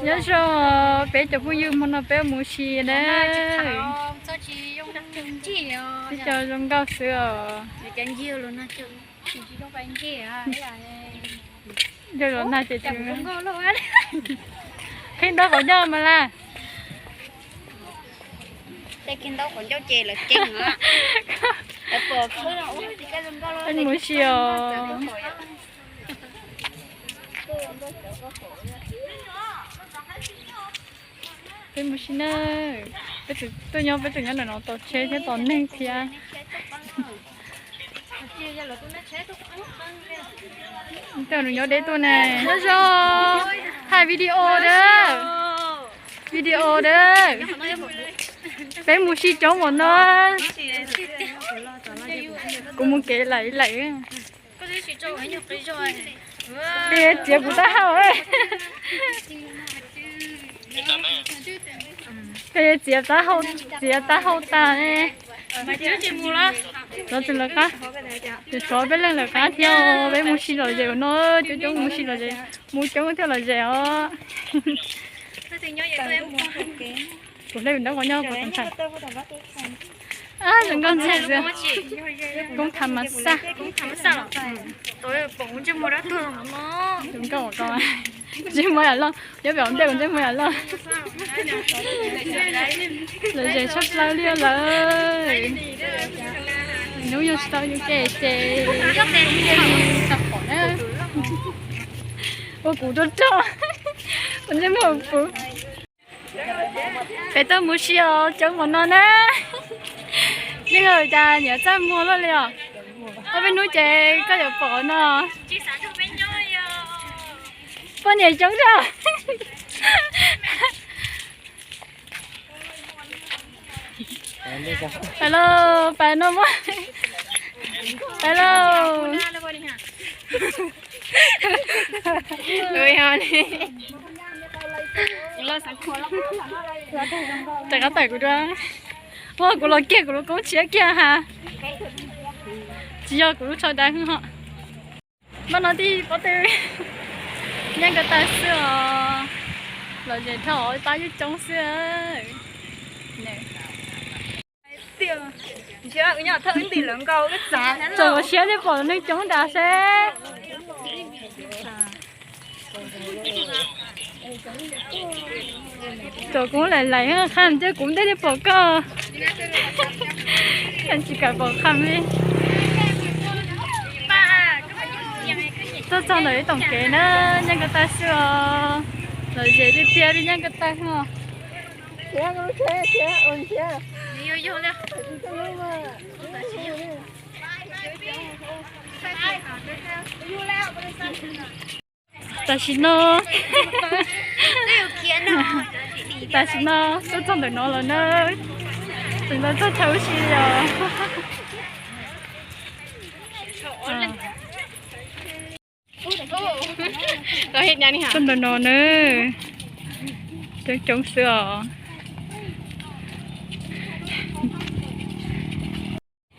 Nyob zoo peb cov phooj ywg, hmo no peb mus si na. Teb chaws zoo nkauj xwb os. Yog los nag ces qhib ntaub qhov ncauj mas laj. Peb mus si os. Peb mus si na. Peb tuaj nyob, peb tuaj nyob ntawm no tos tsheb thiab tos neeg thiab. Tej nus nyob deb tuaj ne. Nyob zoo, hais video dab, video dab. Peb mus si coob npaum no. Kuv mus kev laim laim. Koj txiav kuv taub hau. Koj txiav taub hau, txiav taub hau tas ne. Lawv tus lawv qab, ces tshuav peb leeg lawv qab thiab. Peb mus si lom zem no, coob coob mus si lom zem, mus coob thiaj lom zem os. Kuv hle nraub qaum nyob kuv tus ntxhais. Zoo nkauj ntxhais xwb. Koob khav mas xaj. Zoo nkauj ko, ntsej muag yam loj, nyob pem ntej kuv ntsej muag yam loj. Lom zem tshaj plaws li lawm. Hnub yog tsis tau yus ces ces tau pom na. Ua kuv rau rau, kuv ntsej muag puv. Peb tuaj mus si os, coob npaum no na. Yeej cas niam txaj muag luaj li os. Ob peb hnub ces koj yuav pom no. Poj niam coob zog. Pais lauj, pais no muab. Pais lauj. Rov qab tawm kuv dua. Ua kuv los kiag kuv lub koob tshiab kiag ha. Tsis yog kuv lub tsho dawb hwv ho. Npaj no tij pob tw, nyob nkawd tag xwb os. Lom zem dhau, pab yeej coob xwb. Txaus siab thiaj pom neeg coob nrad seb. Txaus kuv laim laim qha ntej kuv ntej thiaj pom koj. Tsis kam pom qha li. Tuaj txog ntawm ib toom kev na, nyob nkawd tag xwb os. Lom zem tiag tiag li, nyob nkawd tag xwb os. Tam sim no, tam sim no tuaj txog ntawm no lawm na. Tseem ntawd txog chaw ua si os. Tuaj ntawm no na, coob coob xwb os.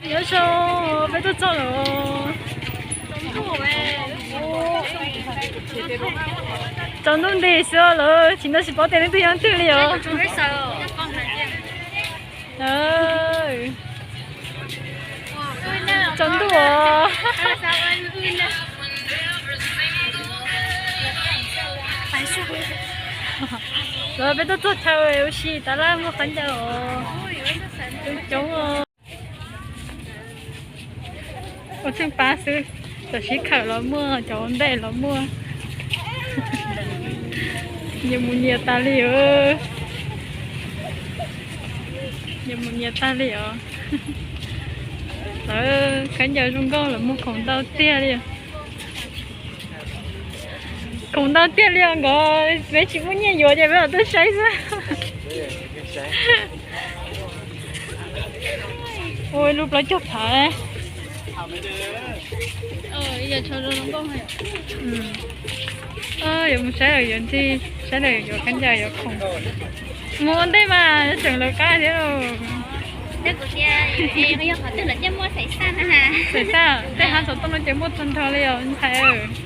Nyob zoo, peb tuaj txog lawm. Tsaus ntuj nti xwb lawm, tsis nto tsis paub tias leej twg yog leej twg li os. Tsaus ntuj os. Lawv peb tuaj txog chaw ua si tas laj, muaj qhov ncauj os, coob coob os. Ua tsheej pab xwb, cov sib khawm los muaj, cov ua ntej los muaj. Nyias mus nyias tas li os. Nyias mus nyias tas li os. Lawv khaub ncaws zoo nkauj, lawv muag khoom ntau tiag li. Khoom ntau tiag li os nkawd, peb tsis muaj nyiaj yuav ces peb mam tuaj saib xwb. Ua lub plaub caug phav. Yuav mus saib lawm, yuav ntxi, saib lawm yuav khaub ncaws yuav khoom. Mus ua ntej mas tseem lawv qab thiab. Xaim xaj, tej hav xov tooj no ces muaj tag nrho li os ntxhais.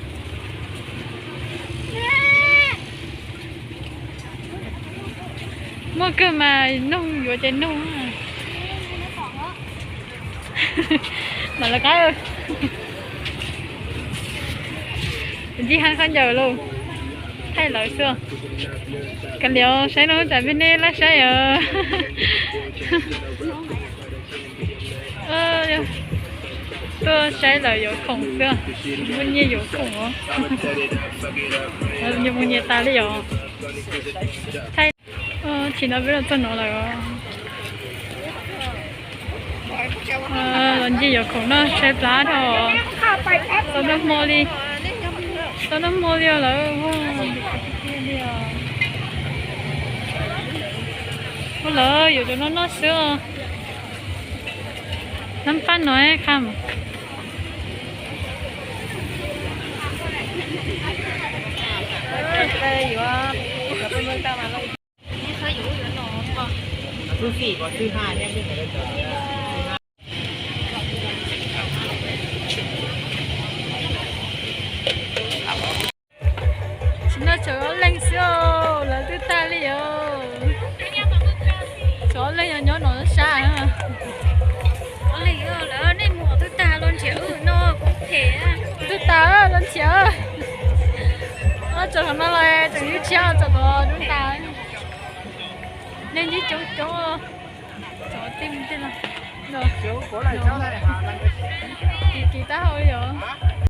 Muaj kawg mas nug yuav ces nug. Mam lawv qab. Ncig hab khaub ncaws lauj, thaij lawv xwb. Kav liam saib no tsam peb neb laj saib os. Tuaj saib lawv yuav khoom xwb, tsis muaj nyiaj yuav khoom os. Nyias mus nyias tas li os. Thaij, tsis no peb los txog no lawm os. Los ncig yuav khoom noj saib plab dhau. Tau noj hmo li, tau noj hmo li os lawm. Ua lawv yuav cov noj noj xwb os. Nab paj no qha. Tsis no tshuav ob leeg xwb os, lawv twb tag li os. Tshuav ob leeg nyob no sab. Twb tag los nrhiav, los nrhiav. Tseem qhov no los tseem ib tshiab tseem tau dub tas. Neeg ntsib coob coob. Tsov tij tij los. Kis kis taub hau li os.